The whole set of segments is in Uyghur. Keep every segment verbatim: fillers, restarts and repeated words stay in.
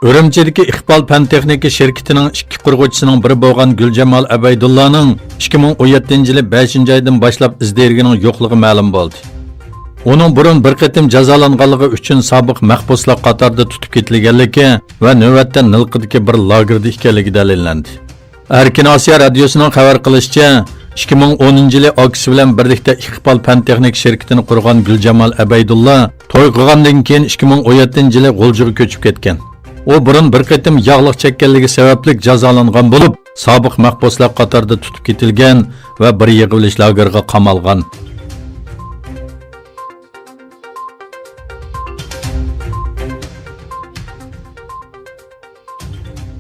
ئۈرۈمچىدىكى ئىقبال پەن تېخنىكا شىركىتىنىڭ ئىككى قۇرغۇچىسىنىڭ بىرى بولغان گۈلجامال ئەبەيدۇللانىڭ ئىككى مىڭ ئون يەتتىنچى يىلى بەشىنچى ئايدىن باشلاپ ئىز دېرىكىنىڭ يوقلۇقى مەلۇم بولدى. ئۇنىڭ بۇرۇن بىر قېتىم جازالانغانلىقى ئۈچۈن سابىق مەھبۇسلار قاتارىدا تۇتۇپ كېتىلگەنلىكى ۋە نۆۋەتتە نىلقىدىكى بىر لاگېردا ئىكەنلىكى دەلىللەندى. ئەركىن ئاسىيا رادىيوسىنىڭ خەۋەر قىلىشىچە، ئىككى مىڭ ئونىنچى يىلى ئاكىسى بىلەن بىرلىكتە ئىقبال پەن تېخنىكا شىركىتىنى قۇرغان گۈلجامال ئەبەيدۇللا توي قىلغاندىن كېيىن ئىككى مىڭ ئون يەتتىنچى يىلى غۇلجىغا كۆچۈپ كەتكەن. ئۇ بۇرۇن بىر قېتىم ياغلىق چەككەنلىكى سەۋەبلىك جازالانغان بولۇپ، سابىق مەھبۇسلار قاتارىدا تۇتۇپ كېتىلگەن ۋە بىر يىغىۋېلىش لاگېرىغا قامالغان.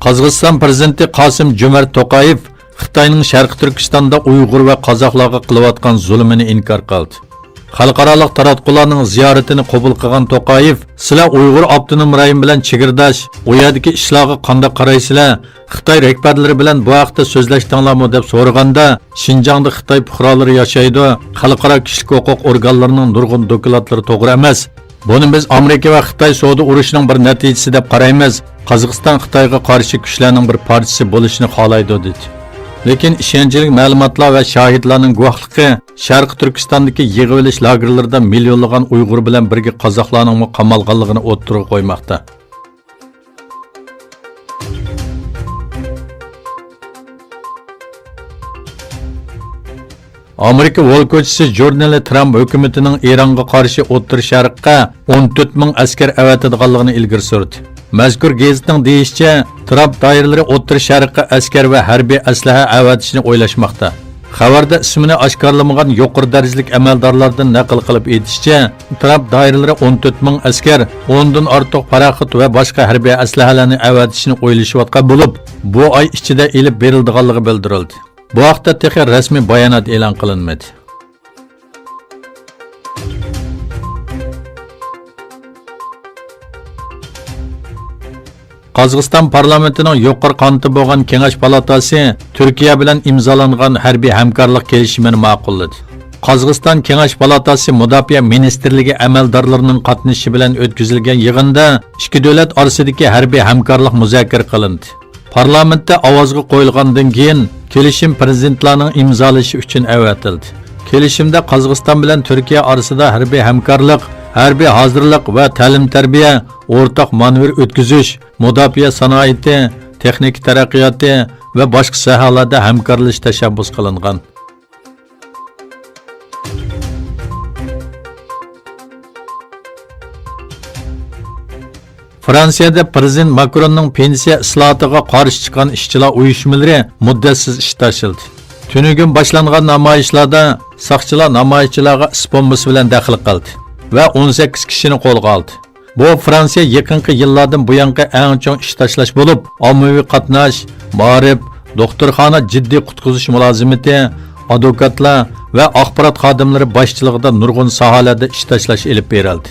قازاقىستان پىرېزىدېنتى قاسىم جۆمەرت توقايېۋ خىتاينىڭ شەرقىي تۈركىستاندا ئۇيغۇر ۋە قازاقلارغا قىلىۋاتقان زۇلۇمىنى ئىنكار قىلدى. خەلقئارالىق تاراتقۇلارنىڭ زىيارىتىنى قوبۇل قىلغان توقايېۋ، سىلەر ئۇيغۇر ئاپتونوم رايون بىلەن چېگرىداش، ئۇ يەردىكى ئىشلارغا قانداق قارايسىلەر؟ خىتاي رەھبەرلىرى بىلەن بۇ ھەقتە سۆزلەشتىڭلارمۇ؟ دەپ سورىغاندا، شىنجاڭدا خىتاي پۇقرالىرى ياشايدۇ، خەلقئارا كىشىلىك ھوقۇق ئورگانلىرىنىڭ نۇرغۇن دوكلاتلىرى توغرا ئەمەس. بۇنى بىز ئامېرىكا ۋە خىتاي سودا ئۇرۇشىنىڭ بىر نەتىجىسى دەپ قارايمىز. قازاقىستان خىتايغا قارشى كۈچلەرنىڭ بىر پارچىسى بولۇشنى خالايدۇ، دېدى. لېكىن ئىشەنچلىك مەلۇماتلار ۋە شاھىتلارنىڭ گۇۋاھلىقى شەرقىي تۈركىستاندىكى يىغىۋېلىش لاگېرلىرىدا مىليونلىغان ئۇيغۇر بىلەن بىرگە قازاقلارنىڭمۇ قامالغانلىقىنى ئوتتۇرىغا قويماقتا. ئامېرىكا ۋول كوچىسى ژۇرنىلى ترامپ ھۆكۈمىتىنىڭ ئىرانغا قارشى ئوتتۇرا شەرققە ئون تۆت مىڭ ئەسكەر ئەۋەتىدىغانلىقىنى ئىلگىرى سۈردى. مەزكۇر گېزىتنىڭ دېيىشىچە، ترامپ دائىرىلىرى ئوتتۇرا شەرققە ئەسكەر ۋە ھەربىي ئەسلىھە ئەۋەتىشنى ئويلاشماقتا. خەۋەردە ئىسمىنى ئاشكارىلىمىغان يۇقىرى دەرىجىلىك ئەمەلدارلاردىن نەقىل قىلىپ ئېيتىشىچە، ترامپ دائىرىلىرى ئون تۆت مىڭ ئەسكەر، ئوندىن ئارتۇق پاراخوت ۋە باشقا ھەربىي ئەسلىھەلەرنى ئەۋەتىشنى ئويلىشىۋاتقان بولۇپ، بۇ ئاي ئىچىدە ئېلىپ بېرىلىدىغانلىقى بىلدۈرۈلدى. بۇ ھەقتە تېخى رەسمىي بايانات ئېلان قىلىنمىدى. قازاقىستان پارلامېنتىنىڭ يۇقىرى قانىتى بولغان كېڭەش پالاتاسى تۈركىيە بىلەن ئىمزالانغان ھەربىي ھەمكارلىق كېلىشىمىنى ماقۇللىدى. قازاقىستان كېڭەش پالاتاسى مۇداپىئە مىنىستىرلىكى ئەمەلدارلىرىنىڭ قاتنىشىشى بىلەن ئۆتكۈزۈلگەن يىغىندا ئىككى دۆلەت ئارىسىدىكى ھەربىي ھەمكارلىق مۇزاكىرە قىلىندى. پارلامېنتتا ئاۋازغا قويۇلغاندىن كېيىن، كېلىشىم پىرېزىدېنتلارنىڭ ئىمزالىشى ئۈچۈن ئەۋەتىلدى. كېلىشىمدە قازاقىستان بىلەن تۈركىيە ئارىسىدا ھەربىي ھەمكارلىق، ھەربىي ھازىرلىق ۋە تەلىم-تەربىيە، ئورتاق مانېۋىر ئۆتكۈزۈش، مۇداپىئە سانائىتى، تېخنىكا تەرەققىياتى ۋە باشقا ساھەلەردە ھەمكارلىشىش تەشەببۇس قىلىنغان. فرانسىيەدە پىرېزىدېنت ماكروننىڭ پېنسىيە ئىسلاھاتىغا قارشى چىققان ئىشچىلار ئۇيۇشمىلىرى مۇددەتسىز ئىش تاشلىدى. تۈنۈگۈن باشلانغان نامايىشلاردا ساقچىلار نامايىشچىلارغا ئىس بومبىسى بىلەن دەخلى قىلدى ۋە ئون سەككىز كىشىنى قولغا ئالدى. بۇ فرانسىيە يېقىنقى يىللاردىن بۇيانقى ئەڭ چوڭ ئىش تاشلاش بولۇپ، ئاممىۋى قاتناش، مائارىپ، دوختۇرخانا، جىددىي قۇتقۇزۇش مۇلازىمىتى، ئادۋوكاتلار ۋە ئاخبارات خادىملىرى باشچىلىقىدا نۇرغۇن ساھەلەردە ئىش تاشلاش ئېلىپ بېرىلدى.